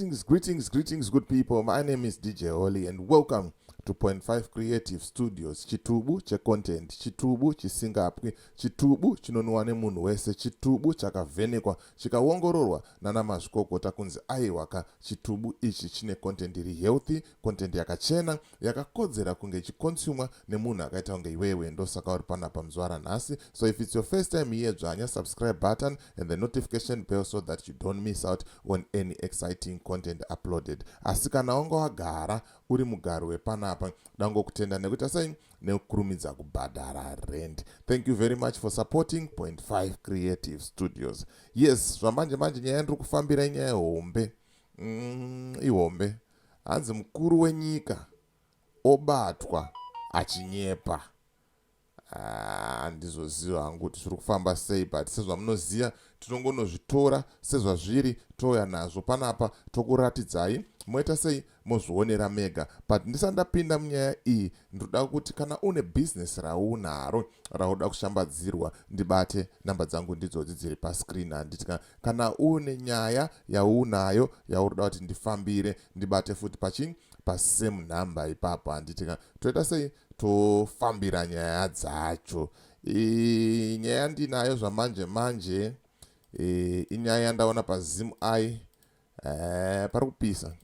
Greetings, greetings, greetings, good people. My name is DJ Holly and welcome to Point 5 Creative Studios. Chitubu checontent, chitubu chisingapwi, chitubu chinonwa nemunhu wese, chitubu chakavhenekwa, chikaongororwa nana mazvikokota kunzi aiwaka, chitubu ichi chine content iri healthy, content yakachena, yakakodzera kunge ichiconsumwa nemunhu akaita kunge iwewe. Ndosaka uri panapa muzuva ranhasi. So if it's your first time here, dzvanya subscribe button and the notification bell so that you don't miss out on any exciting content uploaded. Asi kana wanga wagara uri mugari wepanapa, dangokutenda nekuita sei, nekukurumidza kubhadhara rent. Thank you very much for supporting Point 5 Creative Studios. Yes, zvamanje manje nyaya yandiri kufambira inyaya yehombe. Ihombe. Hanzi mukuru wenyika obatwa achinyepa. Handizoziva hangu kuti zviri kufamba sei, but sezvamunoziva, tinongonozvitora sezvazviri, touya nazvo panapa, tokuratidzai, moita sei, mozvionera mega. But ndisati ndapinda munyaya iyi, ndoda kuti kana une bhizinesi raunaro rauda kushambadzirwa, ndibate. Namba dzangu ndidzodzi dziri pascreen, handiti? Kana une nyaya yaunayo yauri kuti ndifambire, ndibate futi pachii, pasame number ipapo, handiti? Toita sei, tofambira nyaya dzacho. Nyaya ndinayo zvamanje manje inyaya yandaona paZimEye. Pari kupisa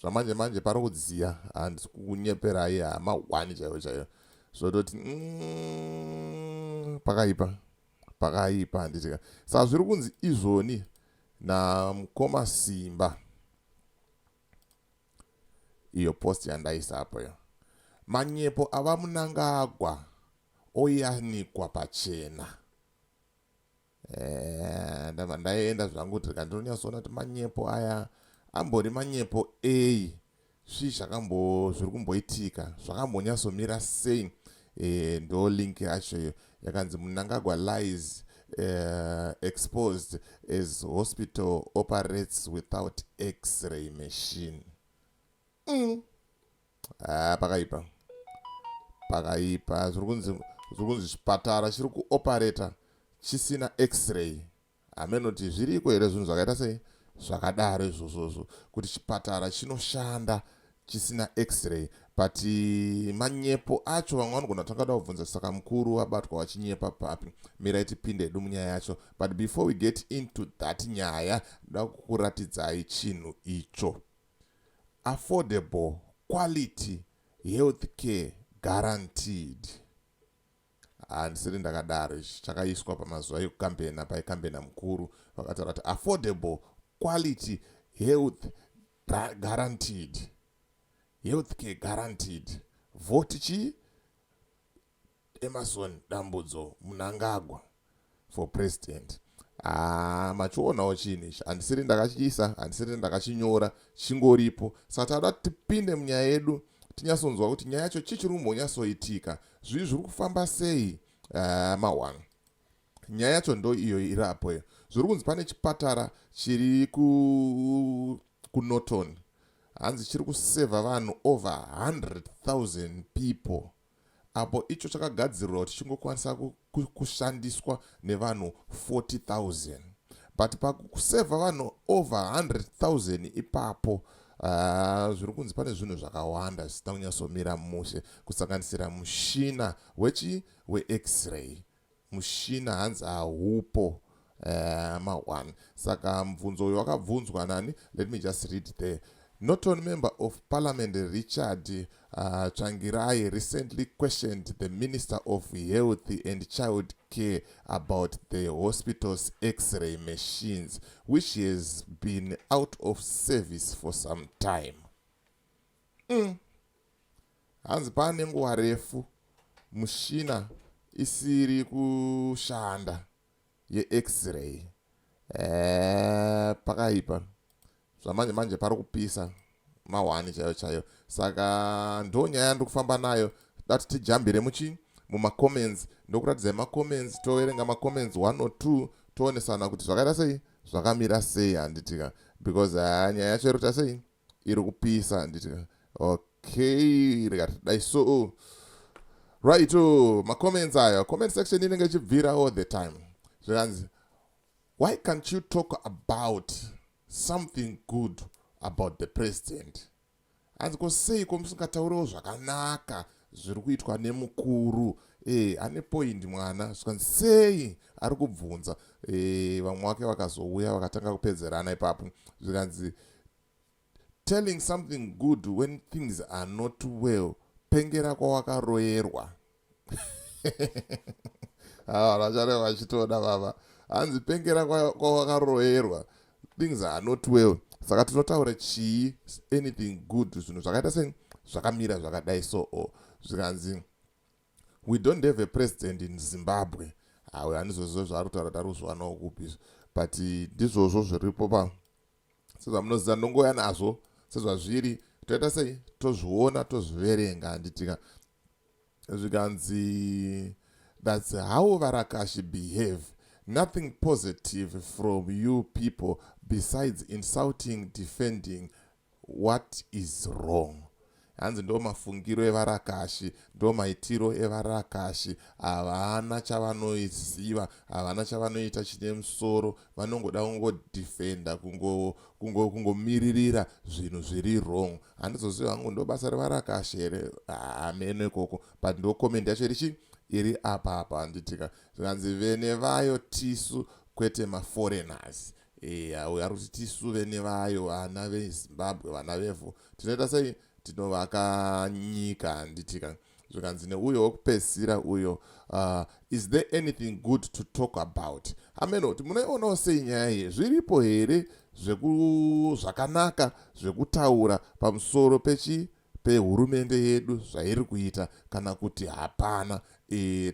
zvamanje manje, pari kudziya, handisi kunyeperai, hama 1 chaiyo chaiyo. Zvototi pakaipa, pakaipa, handitika? Saka zviri kunzi izvoni namukoma Simba, iyo post yandaisapo iyo, manyepo ava Mnangagwa oyanikwa pachena. Ndabva ndaenda zvangu kuti ndikandinonyatsoona kuti manyepo aya ambori manyepo ei, zvii zvakambo zviri kumboitika, zvakambonyatsomira sei. Ndo link yacho iyo yakanzi "Mnangagwa lies exposed as hospital operates without X-ray machine." Ah, pakaipa, pakaipa. Zviri kunzi chipatara chiri kuoperata chisina X-ray. Hamenoti zviriko here zvinhu zvakaita sei, zvakadaro izvozvozvo, kuti chipatara chinoshanda chisina X-ray? But manyepo acho, vamwe vanogona tangada kubvunza, saka mukuru vabatwa vachinyepa papi? Mirai tipinde hedu munyaya yacho. But before we get into that nyaya, ndoda kukuratidzai chinhu icho: affordable quality health care guaranteed. Handisiri ndakadaro, ichi chakaiswa pamazuva ekukambena, paikambena mukuru, vakataura kuti affordable quality health guaranteed, health care guaranteed, vote chi Emmerson Dambudzo Mnangagwa for president. Ah, machionawo chinhu ichi, handisiri ndakachiisa, handisiri ndakachinyora, chingoripo. Saka tada tipinde munyaya yedu, tinyatsonzwa kuti nyaya yacho chichiri kumbonyatsoitika, zvii zviri kufamba sei. Ma1 nyaya yacho ndo iyo irapo iyo. Zviri kunzi pane chipatara chiri kuNorton, hanzi chiri kusevha vanhu over 100,000 people, apo icho chakagadzirirwa kuti chingokwanisa kushandiswa nevanhu 40,000, but pakusevha vanhu over 100,000 ipapo, zviri kunzi pane zvinhu zvakawanda zvisina kunyatsomira mushe, kusanganisira mushina wechi weX-ray. Mushina hanzi haupo. Ma1 saka mubvunzo uyu wakabvunzwa nani? Let me just read there. Norton Member of Parliament Richard Tsvangirai recently questioned the Minister of Health and Child Care about the hospital's X-ray machines, which has been out of service for some time. Hanzi paane nguva refu mushina isiri kushanda yeX-ray. Pakaipa zvamanje manje, pari kupisa ma1 chaiyo chaiyo. Saka ndo nyaya yandiri kufamba nayo. Dati tijambire muchi mumacomments, ndokuratidzai macomments, toverenga macomments 1 or 2, toonesana kuti zvakaita sei, zvakamira sei, handitika? Because nyaya yacho iri kuita sei, iri kupisa, handitika? Okay, rikati dai so. Right, oh, macomments ayo, comment section inenge ichibvira all the time. Zvikanzi, "Why can't you talk about something good about the president? Hanzi ko sei ko musingatauriwo zvakanaka zviri kuitwa nemukuru? Ane point mwana. Zvikanzi sei ari kubvunza. Vamwe vake vakazouya vakatanga kupedzerana ipapo. Zvikanzi, "Telling something good when things are not well, pengera kwawakaroyerwa." Vanhu vachare vachitoda vava. Hanzi pengera kwawakaroyerwa, things are not well, saka tinotaura chii anything good, zvinhu zvakaita sei, zvakamira zvakadai? So zvikanzi, "We don't have a president in Zimbabwe." Hawe, handizoziva zvaari kutaura, tari kuzviwanawo kupi, but ndizvozvo zviripo pa. Sezvamunoziva, ndongoya nazvo sezvazviri, toita sei, tozviona, tozviverenga, handitika? Zvikanzi, "That's how varakashi behave. Nothing positive from you people besides insulting, defending what is wrong." Hanzi ndo mafungiro evarakashi, ndo maitiro evarakashi. Havana chavanoziva, havana chavanoita chine musoro, vanongoda kungodefenda, kungomiririra zvinhu zviri wrong. Handizoziva hangu, ndo basa revarakashi here? Hameno ikoko, but ndo comment yacho irichi iri apa apa, handitika? Zvikanzi, "Vene vayo tisu, kwete maforeigners." Uyo ari kuti tisu vene vayo, vana veZimbabwe, vana vevhu, tinoita sei, tinovaka nyika, handitika? Zvikanzi neuyo wekupedzisira uyo, "Is there anything good to talk about?" Ameno kuti munoionawo sei nyaya iyi. Zviripo here zvakanaka zvekutaura pamusoro pechi pehurumende yedu, zvairi kuita, kana kuti hapana?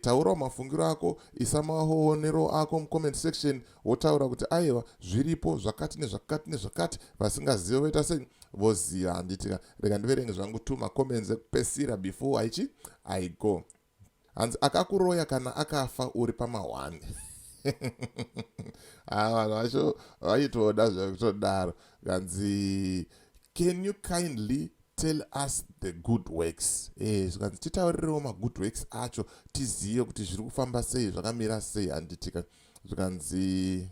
Taurawo mafungiro ako, isa maonero ako mucomment section, wotaura kuti aiwa, zviripo zvakati nezvakati nezvakati. Vasingazivi voita sei? Voziva, handitika? Rega ndiverenge zvangu tu macomments ekupesira before aichi I go. Hanzi, "Akakuroya kana akafa uri pama1." Ha, vanhu vacho vaitoda zvekutodaro. Kanzi, "Can you kindly tell us the good works?" Zvikanzi, titaurirewo magood works acho, tizive kuti zviri kufamba sei, zvakamira sei, handitika? Zvikanzi,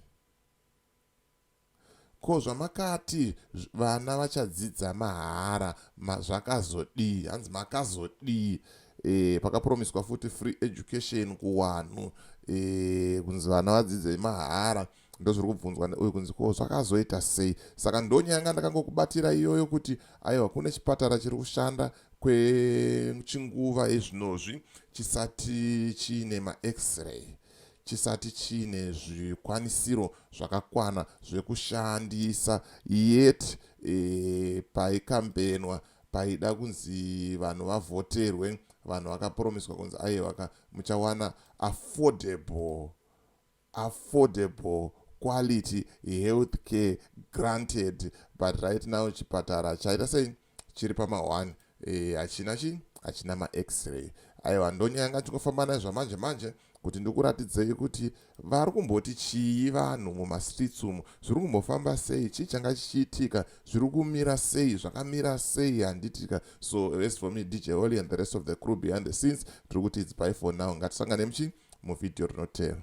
"Ko zvamakati vana vachadzidza mahara zvakazodii?" Hanzi makazodii? Pakapromiswa futi free education kuvanhu, kunzi vana vadzidze mahara. Ndozviri kubvunzwa uyu, kunzi ko zvakazoita sei? Saka ndonyanga ndakangokubatira iyoyo kuti aiwa, kune chipatara chiri kushanda kwechinguva ezvinozvi chisati chiine maX-ray, chisati chiine zvikwanisiro zvakakwana zvekushandisa, yet paikambenwa, paida kunzi vanhu vavhoterwe, vanhu vakapromiswa kunzi aiwa, muchawana affordable quality health care granted. But right now chipatara chaita sei? Chiri pama1, hachina chi hachina maX-ray. Aiwa, ndonyanga chingofamba nayo zvamanje manje kuti ndikuratidzei kuti vari kumboti chii vanhu mumastreets umu, zviri kumbofamba sei, chii changa chichiitika, zviri kumira sei, zvakamira sei, handitika? So as for me, DJ Holly, and the rest of the crew behind the scenes, tiri kuti it's bye for now. Ngatisangane muchi muvhidhiyo rinotera.